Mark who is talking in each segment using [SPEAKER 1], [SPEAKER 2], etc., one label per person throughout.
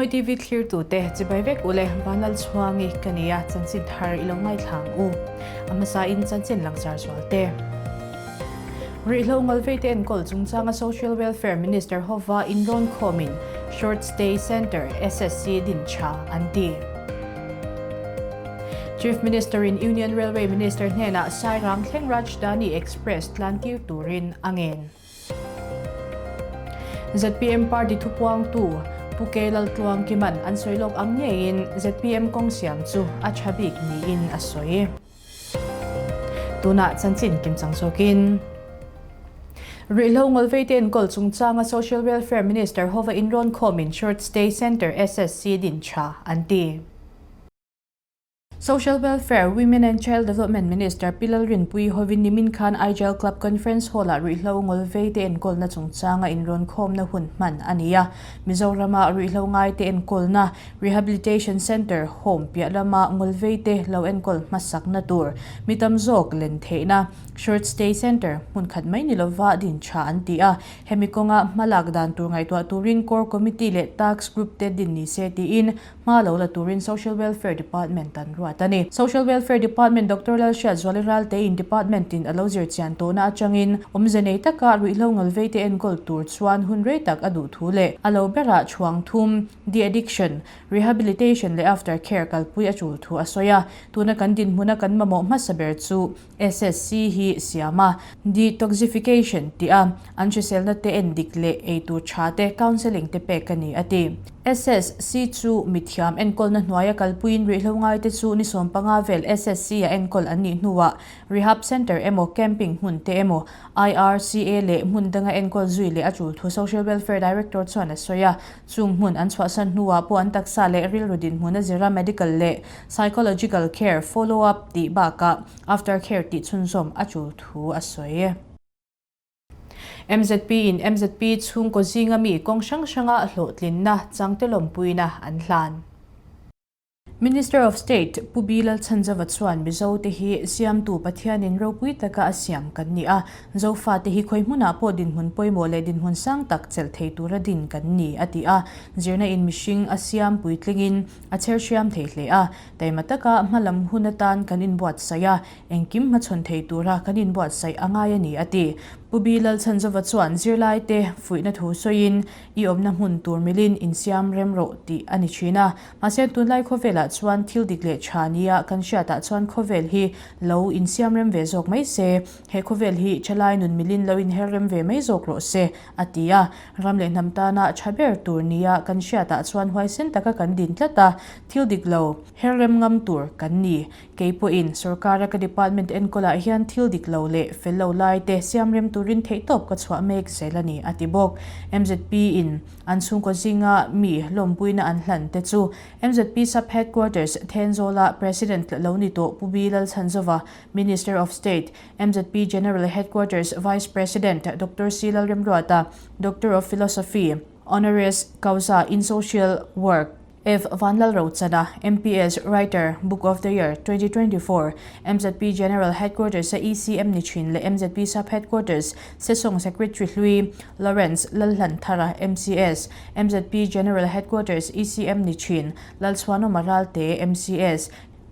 [SPEAKER 1] Zomawi TV thlirtute chibai vek ule Vanlalchhuangi ka ni a, chanchin thar i lo ngaithla ang u. A hmasa in chanchin langsar zual te. Rihlo Ngalveite enkawl chungchanga Social Welfare Minister hova inrawn khawmin Short Stay Centre, SSC, din tha an ti. Chief Minister in Union Railway Minister hnenah Sairang thleng Rajdhani Express tlantir turin a ngen. Zpm party thupuangtu Pu K Laltluangkima'n an sawi lawk ang ngeiin zpm kawng siam chu a tha bik niin a sawi. Tunah chanchin kimchang zawkin Rihlo Ngawlveite enkawl chungchanga Social Welfare Minister hova inrawn khawmin Short Stay Centre, SSC, din tha an ti. Social Welfare, Women and Child Development Minister Pi Lalrinpuii hovin nimin khan Aijal Club Conference Hall-ah ruihhlo ngawlveite enkawlna chungchanga inrawnkhawmna hun hman a ni a. Mizorama ruihhlo ngaite enkawlna Rehabilitation Centre, Home, piah lama ngawlveite lo enkawl hmasakna tur mi tam zawk len theihna Short Stay Centre hmun khat mai ni lova din tha an ti a. Hemi kawnga hmalak dan tur ngaihtuah turin Core Committee leh Task Group te din ni se tiin Hma lo la turin Social Welfare Department an ruat a ni. Social Welfare Department Doctor Lalhriatzuali Raltein Department in a lo zir chian tawhna atangin awmze nei taka ruihhlo ngalveite enkawl tur chuan hun rei tak a duh thu leh a lo berah chhuang thum, de-addiction, rehabilitation leh after care kalpui a tul thu a sawi a. Tuna kan dinhmuna kan mamawh hmasa ber chu SSC hi siam a, detoxification tih a, an hriselna te en dik leh eitur tha te counselling te pek a ni a ti. SSC chu mithiam enkawlna hnuaia kalpuiin ruihhlo ngaite chu ni 15 vel SSC a enkawl an nih hnuah Rehab Centre emaw Camping hmun te emaw IRCA leh hmun danga enkawl zui leh a tul thu Social Welfare Director chuan a sawi a. Chung hmun an chhuahsan hnuah pawh an taksa leh rilru dinhmun a zira medical leh psychological care follow up tih bakah after care tih chhunzawm a tul thu a sawi. MZP in MZP chhungkaw zinga mi kawng hrang hranga hlawhtlinna changte lawmpuina an hlan. Minister of State Pu B Lalchhanzava chuan Mizo te hi siamtu Pathianin ropui taka a siam kan ni a, Zofa te hi khawi hmunah pawh dinhmun pawimawh leh dinhmun sang tak chelh thei tura din kan ni a ti a, zirna in mihring a siam puitlingin a chher hriam thei hle a, taima taka hmalam hun atan kan inbuatsaih a, engkim hmachhawn thei tura kan inbuatsaih a ngai a ni a ti. Pu B Lalchhanzova chuan zirlaite fuihna thu sawiin I awmna hmun tur milin insiam rem rawh tih a ni thin a. Mahse tunlai khawvelah chuan thil dik leh tha nia kan hriatah chuan khawvel hi lo insiam rem ve zawk mai se, he khawvel hi thalai nun milin lo inher rem ve mai zawk rawh se, a ti a. Ram leh hnam tana tha ber tur nia kan hriatah chuan huaisen taka kan din tlat a, thil dik lo her rem ngam tur kan ni. Kei pawhin sorkara ka department enkawlah hian thil dik lo leh fel lo lai te siam rem turin theihtawp ka chhuah mek zel a ni, a ti bawk. MZP in an chhungkaw zinga mi lawmpuina an hlan te chu MZP Sub Headquarters Thenzawla President lo ni tawh Pu B Lalchhanzova, Minister of State, MZP General Headquarters Vice President Doctor C Lalremruata, Doctor of Philosophy, Honoris Causa in Social Work, F. Vanlalrochana, MPS, Writer, Book of the Year, 2024, MZP General Headquarters-a ECM ni thin leh MZP Sub Headquarters Sesawng Secretary hlui Lawrence Lalhlanthara, MCS, MZP General Headquarters ECM ni thin Lalchhuanawma Ralte, MCS,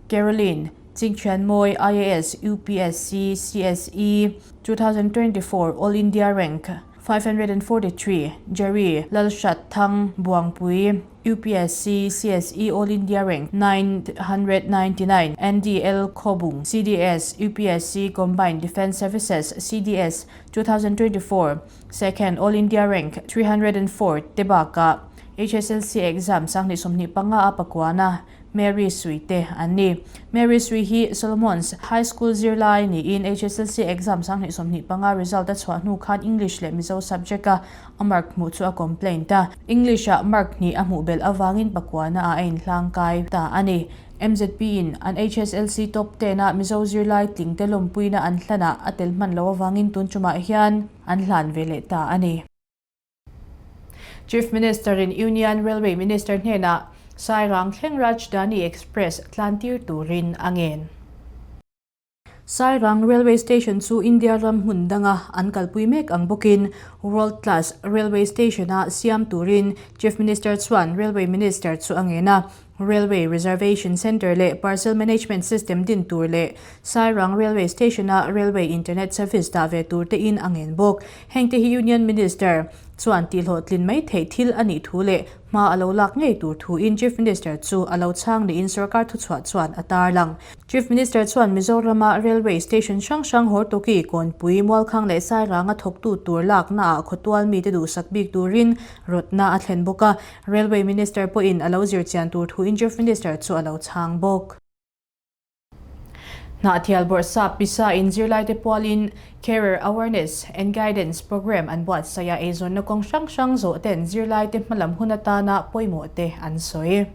[SPEAKER 1] Caroline Chingchhianmawi, IAS, UPSC, CSE, 2024 All India Rank, 543, Jerry Lalhrat Thang Buangpui, UPSC, CSE All India Rank, 999, Andy L Khawbung, CDS, UPSC Combined Defence Services, CDS, 2024, Second All India Rank, 304 te bakah HSLC exam 2025 a pakuana Mary Sui te an ni. Mary Sui hi Solomon's High School zirlai niin HSLC exam 2025 result a chhuah hnu khan English leh Mizo subject a a mark hmuh chu a complaint a. English ah mark hnih a hmuh belh avangin pakuana ah a inhlangkai ta a ni. MZP in an HSLC top ten a Mizo zirlai tling te lawmpuina an hlanah a tel hman loh avangin tun tumah hian an hlan ve leh ta a ni. Chief Minister in Union Railway Minister hnenah Sairang thleng Rajdhani Express tlantir turin a ngen. Sairang Railway Station chu India ram hmun danga an kalpui mek ang bawkin World Class Railway Station-a siam turin Chief Minister chuan Railway Minister chu a ngen a. Railway Reservation Centre leh Parcel Management System din tur leh Sairang Railway Station-a Railway Internet Service dah ve tur tein a ngen bawk. Hengte hi Union Minister chuan tihhlawhtlin mai theih thil a nih thu leh hma a lo lak ngei tur thuin Chief Minister chu a lo chhang niin sorkar thuchhuah chuan a tarlang. Chief Minister chuan Mizorama Railway Station hrang hrang Hortoki, Kawnpui, Mualkhang leh Sairanga thawktu tur laknaah khawtual mite duhsak bik turin rawtna a thlen bawk a. Railway Minister pawhin a lo zirchian tur thuin Chief Minister chu a lo chhang bawk. Hnahthial Bawrhsap Pisa in zirlaite pualin Career Awareness and Guidance Programme an buatsaih a, eizawnna kawng hrang hrang zawh ten zirlaite hmalam hun atana pawimawh te an sawi.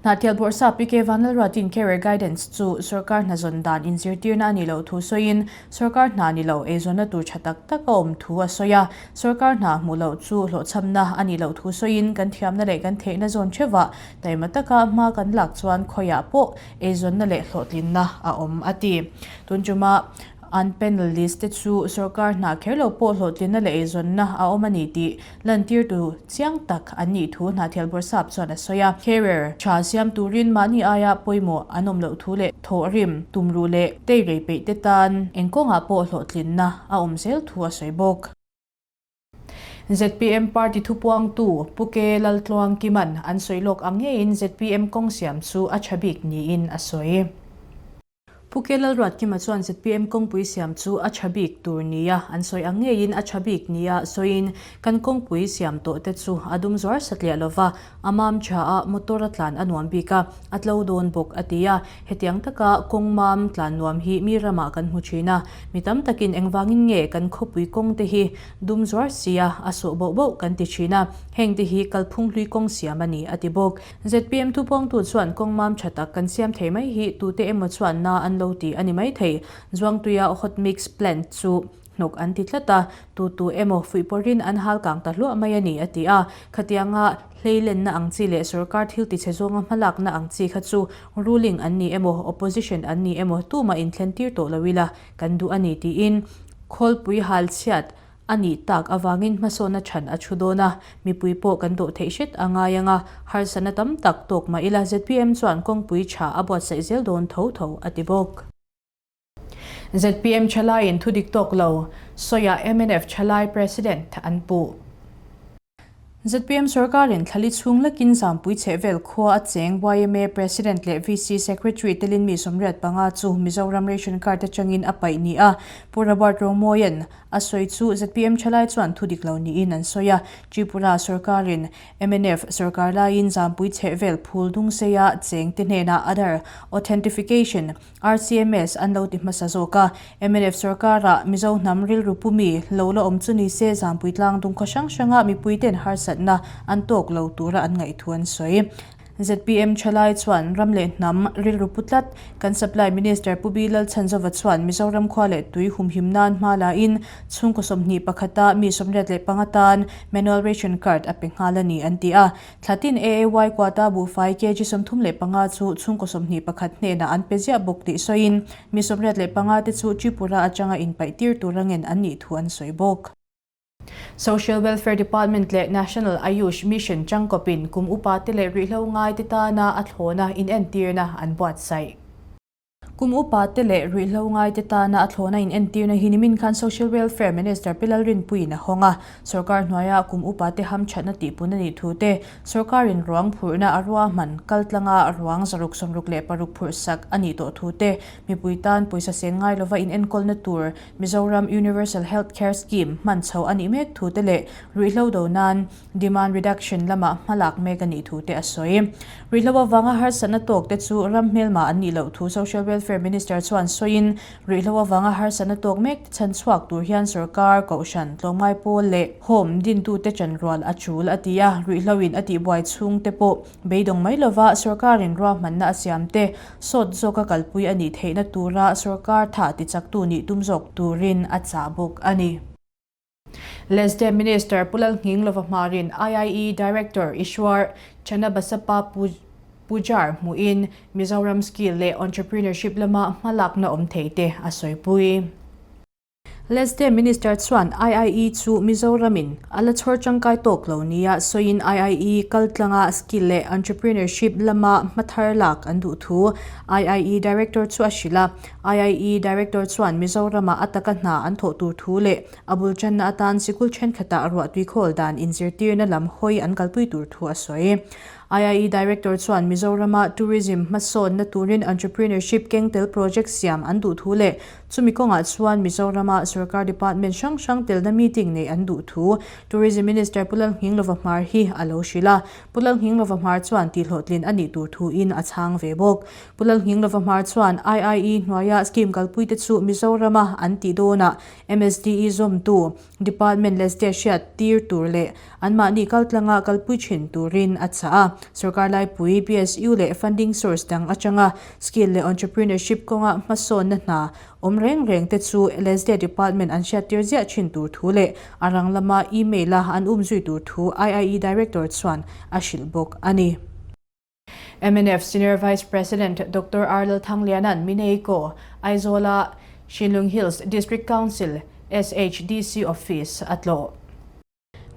[SPEAKER 1] Hnahthial Bawrhsap PK Vanlalruatin Career Guidance chu sorkar hnazawn dan inzirtirna a nih loh thu sawiin, sorkar hna ni lo eizawnna tur tha tak tak a awm thu a sawi a. Sorkar hna hmuh loh chu hlawhchhamna a nih loh thu sawiin, kan thiamna leh kan theihna zawn theuhah taima taka hma kan lak chuan khawiah pawh eizawnna leh hlawhtlinna a awm a ti. Tun tuma an panel list te chu sorkar hna kher lo pawh hlawhtlinna leh eizawnna a awm a ni tih Lantirtu chiang tak an nih thu Hnahthial Bawrhsap chuan a sawi a. Career tha siam turin mahni aia pawimawh an awm loh thu leh thawhrim, tumruh leh teirei peih te tan eng kawngah pawh hlawhtlinna a awm zel thu a sawi bawk. Zpm party thupuangtu Pu Ke Laltluang Kiman an sawi lawk ang ngeiin zpm kawng siam chu a tha bik niin a sawi. Pu Ke Lalruatkima chuan zpm kawngpui siam chu a tha bik tur nia an sawi ang ngeiin a tha bik nia sawiin kan kawngpui siam tawh te chu a dum zuar satliah lova, a mam tha a, motor a tlan a nuam bik a, a tlo dawn bawk a ti a. Hetiang taka kawng mam tlan nuam hi mi ramah kan hmu thin a, mi tam takin engvangin nge kan khawpui kawng te hi dum zuar sia a sawh boh boh kan ti thin a, heng te hi kalphung hlui kawng siam a ni a ti bawk. Zpm thupawngtu chuan kawng mam tha tak kan siam thei mai hi tute emaw chuan na an lo ti a ni mai thei. Zuangtuia hot mix plant chu hnawk an ti tlat a, tu tu emaw fuihpawrhin an hal kang ta hluah mai a ni a ti a. Khatianga hleilenna ang chi leh sorkar thil tichhe zawnga hmalakna ang chi kha chu ruling an ni emaw opposition an ni emaw tumah inthlen tir tawh lo ila kan duh a ni tiin khawlpui hal chhiat A nih tak avangin hmasawnna chhan a thu dawn a, mipui pawh kan dawh theih hret a ngai ang a, harsatna tam tak tawk mah ila zpm chuan kawngpui tha a buatsaih zel dawn tho tho a ti bawk. Zpm thalaiin thudik tawk lo, sawiah mnf thalai President an puh. Zpm sorkarin thlali chhung lekin Zampui chhehvel khua a cheng yma President leh VC Secretary telin mi 85 chu Mizoram Ration Card atangin a paih ni a, Pu Robert Romawia'n a sawi chu zpm thalai chuan thu dik lo niin an sawi a. Tripura sorkarin mnf sorkar laiin Zampui chhehvel phul dungseia chengte hnenah Aadhaar Authentification RCMS an lo ti hmasa zawk a, mnf sorkarah Mizo hnam rilru pumi lo la awm chu ni se Zampui tlang dungkhaw hrang hranga mipuiten harsatna an tawk lo tura an ngaih thu an sawi. Zpm thalai chuan ram leh hnam rilru pu tlat kan Supply Minister Pu B Lalchhanzova chuan Mizoram khua leh tui humhim nan hma lain chhungkaw 21 a mi 85 tan manual ration card a pe nghal a ni an ti a. Thlatin AAY Quata buhfai kg 35 chu chhungkaw 21 hnenah an pe ziah bawk tih sawiin mi 85 te chu Tripura atanga inpaih tir tura ngen an nih thu an sawi bawk. Social Welfare Department leh National Ayush Mission tangkawpin kum upa te leh ruihhlo ngai te tana a thlawna inentirna an buatsaih. Kum upa te leh ruihhlo ngai te tana a thlawna inentirna hi nimin khan Social Welfare Minister Pi Lalrinpuiin a hawng a. Sorkar hnuaia kum upa te hamthatna tihpun a nih thu te, sorkarin ruang phurhna a ruahman kaltlanga ruang 666 phurhsak a nih tawh thu te, mipui tan pawisa sen ngai lova inenkawlna tur Mizoram Universal Health Care Scheme hman chho a nih mek thu te leh ruihhlo do nan Demand reduction lamah hmalak mek a nih thu te a sawi. Ruihhlo avanga harsatna tawk te chu ram hmelma an nih loh thu Social Welfare Minister chuan sawiin, ruihhlo avanga harsatna tawk mek te chhan chhuak tur hian sorkar, kohhran, tlawmngai pawl leh home dintute chanrual a tul a ti a, ruihhlo in a tihbuai chhung te pawh beidawng mai lova sorkarin ruahmanna a siam te sawt zawka kalpui a nih theihna tura sorkar tha tichaktu nih tum zawk turin a chah bawk a ni. Lesde Minister Pu Lalnghinglova Hmarin IIE Director Ishwar Channabasappa Pu. Pujar hmuhin Mizoram skill leh entrepreneurship lama hmalakna awm thei te a sawipui. LSD Minister chuan IIE chu Mizoramin a la chhawr tangkai tawk lo nia sawiin IIE kaltlanga skill leh entrepreneurship lama hmathar lak an duh thu IIE Director chu a hrilh a. IIE Director chuan Mizorama a taka hna an thawh tur thu leh a bul tanna atan sikul thenkhatah ruahtui khawl dan inzirtirna lam hawi an kalpui tur thu a sawi. IIE Director chuan Mizorama tourism hmasawnna turin entrepreneurship keng tel project siam an duh thu leh chumi kawngah chuan Mizorama sorkar department hrang hrang telna meeting neih an duh thu Tourism Minister Pu Lalnghinglova Hmar hi a lo hrilh a. Pu Lalnghinglova Hmar chuan tihhlawhtlin a nih tur thuin a chhang ve bawk. Pu Lalnghinglova Hmar chuan IIE hnuaia scheme kalpuite chu Mizorama an tih dawnah MSDE zawmtu Department leh state hriat tir tur leh anmahni kaltlanga kalpui thin turin a chah a. Sorkar laipui, PSU leh funding source dang atanga skill leh entrepreneurship kawnga hmasawnna hna awm reng reng te chu LSD Department an hriat tir ziah thin tur thu leh a rang lama email a an umzui tur thu IIE Director chuan a hrilh bawk a ni. Mnf Senior Vice President Doctor R Lalthangliana'n Mineiko, Aizawl-a Shinlung Hills District Council, SHDC, Office a tlawh.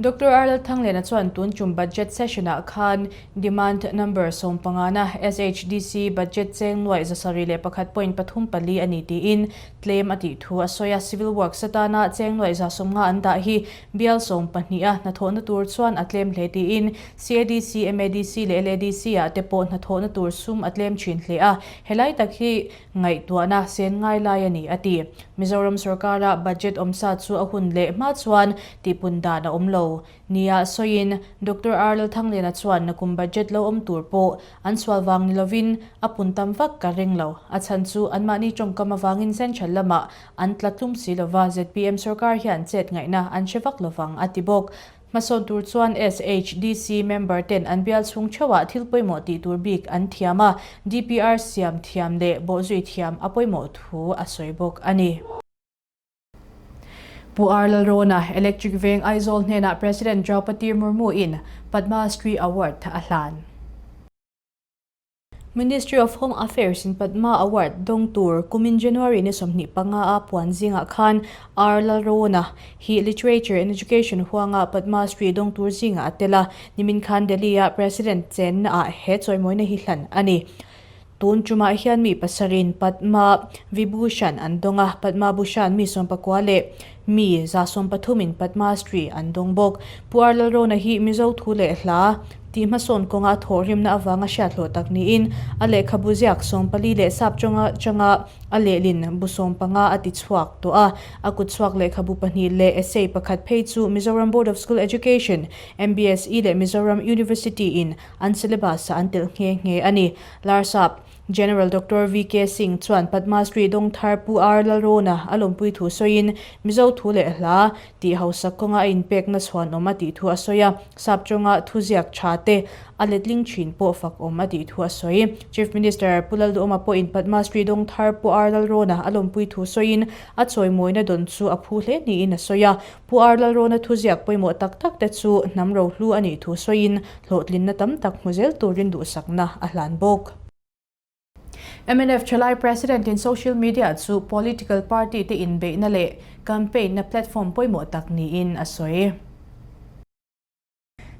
[SPEAKER 1] Doctor R Lalthangliana chuan tun tum Budget Session-ah khan Demand Number sawmpangana SHDC Budget cheng nuaih 701 point pathum pali a ni tiin tlem a tih thu a sawi a. Civil Works atana cheng nuaih 150 an dah hi bial 12 a hnathawhna tur chuan a tlem hle tiin CADC, MADC leh LADC ah te pawh hnathawhna tur sum a tlem thin hle a, helai tak hi ngaihtuahna sen ngai lai a ni, a ti. Mizoram sorkara budget awmsa chu a hun leh hma chuan tihpun dan a awm lo nia sawiin Doctor R Lalthangliana chuan nakum budget lo awm tur pawh an sual vang ni lovin a pun tam vak ka ring lo. A chhan chu anmahni tawngkam avangin central lamah an tla tlum si lova zpm sorkar hian chet ngaihna an hre vak lovang, a ti bawk. Hmasawn tur chuan SHDC member ten an bial chhung theuhah thil pawimawh tih tur bik an thiam a, DPR siam thiam leh bawhzui thiam a pawimawh thu a sawi bawk a ni. Pu R Lalrawna, Electric Veng Aizawl hnenah President Draupadi Murmu in Padma Shri Award a hlan. Ministry of Home Affairs in Padma Award dawng tur kumin January ni 25 a puan zingah khan R Lalrawna hi Literature and Education huanga Padma Shri dawng tur zingah a tel a, nimin khan Delhi-a President chenna ah he chawimawina hi hlan a ni. Tun tumah hian mi pasarin Padma Vibhushan an dawng a, Padma Bhushan mi 19 leh mi 133 in Padma Shri an dawng bawk. Pu R Lalrawna hi Mizo thu leh hla Tih hmasawn kawnga thawhrimna avanga hriathlawh tak niin a lehkhabu ziak 14 leh sap chawnga changa a lehlin bu 15 a ti chhuak tawh a. A kut chhuak lehkhabu pahnih leh essay pakhat phei chu Mizoram Board of School Education, MBSE, leh Mizoram University in an syllabus-ah an telh nghe nghe a ni. Larsap General Doctor VK Singh chuan Padma Shri Dawngthar Pu R Lalrawna a lawmpui thu sawiin Mizo thu leh hla tih hausak kawnga a inpekna chhuanawm a tih thu a sawi a, sap tawnga thuziak tha te a letling thin pawh fak awm a tih thu a sawi. Chief Minister Pu Lalduhawma pawhin Padma Shri Dawngthar Pu R Lalrawna a lawmpui thu sawiin a chawimawina dawn chu a phu hle niin a sawi a, Pu R Lalrawna thuziak pawimawh tak tak te chu hnam rohlu a nih thu sawiin hlawhtlinna tam tak hmu zel turin duhsakna a hlan bawk. Mnf Thalai President in social media chu political party te inbeihna leh campaign na platform pawimawh tak niin a sawi.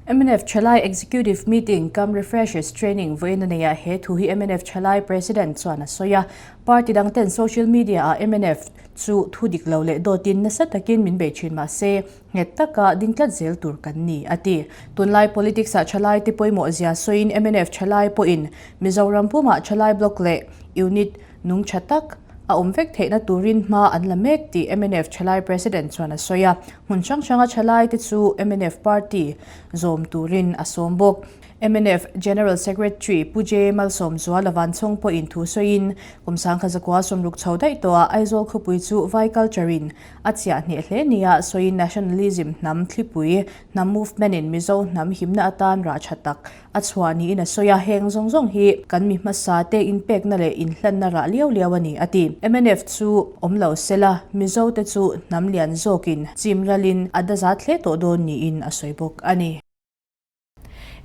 [SPEAKER 1] Mnf Thalai Executive Meeting cum Refreshers Training vawiin a nei a, he thu hi mnf Thalai President chuan a sawi a. Party dang ten social media ah mnf chu thu dik lo leh dawtin nasa takin min bei thin mah se, nghet taka ding tlat zel tur kan ni, a ti. Tunlai politics ah thalai te pawimawh zia sawiin mnf thalai pawhin Mizoram pumah thalai block leh unit nung tha tak a awm vek theihna turin hma an la mek tih mnf thalai President chuan a sawi a. Hmun hrang hranga thalai te chu mnf party zawm turin a sawm bawk. Mnf General Secretary Pu J Malsawmzuala Vanchhawng pawhin thu sawiin kum sangkha zakua sawmruk chho daih tawhah Aizawl khawpui chu vai culture in a chiah hneh hle nia sawiin nationalism hnam thlipui hnam movement in Mizo hnam himna atan rah tha tak A chhuah niin a sawi a, heng zawng zawng hi kan mi hmasa te inpekna leh inhlanna rah liau liau a ni, a ti. Mnf chu awm lo sela, Mizo te chu hnam lian zawkin chim ralin a dazat hle tawh dawn niin a sawi bawk a ni.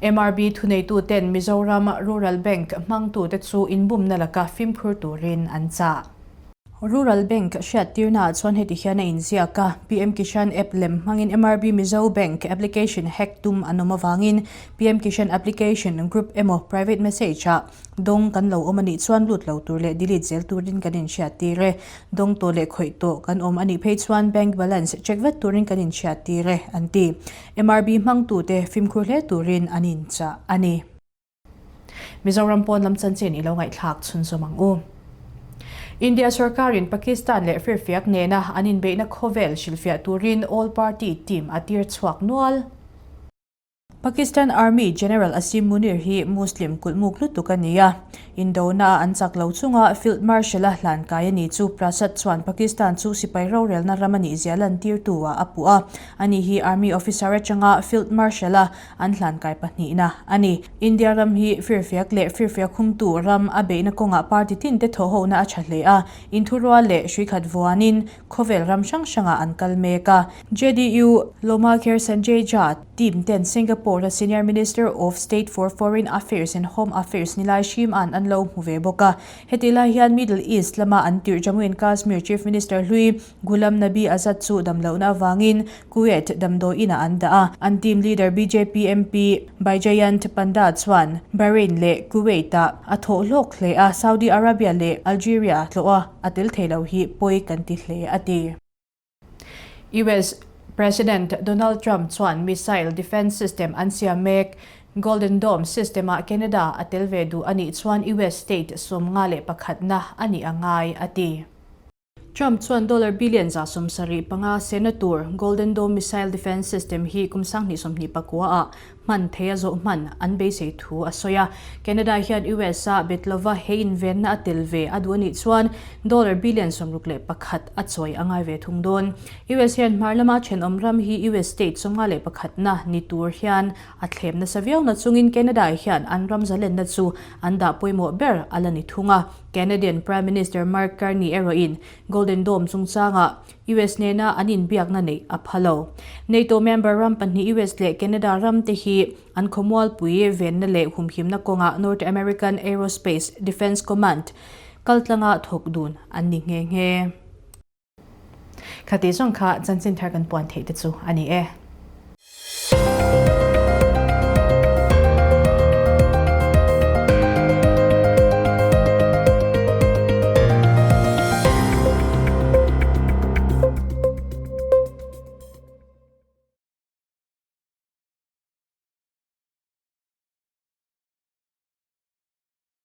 [SPEAKER 1] MRB thuneituten Mizoram Rural Bank hmangtute chu inbumna laka fimkhur turin an chah. Rural Bank hriattirnaah chuan heti hian a inziak a, PM Kishan app lem hmangin MRB Mizo Bank application hack tum an awm avangin PM Kishan application group emaw private message-ah dawng kan lo awm a nih chuan lut lo tur leh delete zel turin kan inhriattir e. Dawng tawh leh khawih tawh kan awm a nih phei chuan bank balance check vat turin kan inhriattir e, an ti. MRB hmangtute fimkhur hle turin an inchah a ni. Mizoram pawn lam chanchin i lo ngaihthlak chhunzawm ang u. India sorkarin Pakistan leh firfiak nena an inbeihna khawvel hrilhfiah turin All Party team a tir chhuak nual. Pakistan Army General Asim Munir hi Muslim kulhmuk lutuk a ni a, Indona an chak lo chunga Field Marshal-a hlan kai a ni chu Prasad chuan Pakistan chu sipai rorelna ram a nih zia lantirtu ah a puh a. Ani hi Army officer atanga Field Marshal-a an hlan kai pahnihna a ni. India ram hi firfiak leh firfiak humtu ram a beihna kawngah party tin te thawhhohna a tha hle a, inthurual leh hruikhat vuanin khawvel ram hrang hrangah an kal mek a. JDU Lawmaker Sanjay Jha team ten Singapore-a Senior Minister of State for Foreign Affairs and Home Affairs Nilai Hrima'n an lo hmu ve bawk a. Hetih lai hian Middle East lama an tirh Jammu and Kashmir Chief Minister hlui Ghulam Nabi Azad chu damlohna avangin Kuwait damdawi inah an dah a. An team leader bjp MP Baijayant Panda chuan Bahrain leh Kuwait-ah a thawh hlawk hle a, Saudi Arabia leh Algeria tlawh a a tel thei lo hi pawi kan ti hle a ti. US President Donald Trump chuan missile defence system an siam mek. Golden Dome system-ah Canada a tel ve duh a nih chuan US state 51na a nih a ngai a ti. Trump chuan dollar billion 75 sena tur Golden Dome missile defence system hi kum 2029 ah hman thei a zawh hman an beisei thu a sawi a. Canada hian US a bet lova he invenna a tel ve a duh a nih chuan dollar billion 61 a chawi a ngai ve thung dawn. US hian hmar lama thenawm ram hi US state 51 na ni tur hian a thlem nasa viau na chungin Canada hian an ram zalenna chu an dah pawimawh ber a la ni thung a. Canadian Prime Minister Mark Carney erawhin Golden Dome chungchangah US nena an inbiakna neih a pha lo. NATO member ram pahnih US leh Canada ram te hi an khawmualpui venna leh humhimna kawngah North American Aerospace Defense Command kaltlanga thawk dun an ni nghe nghe. Khati zawng kha chanchin thar kan puan theih te chu a ni e.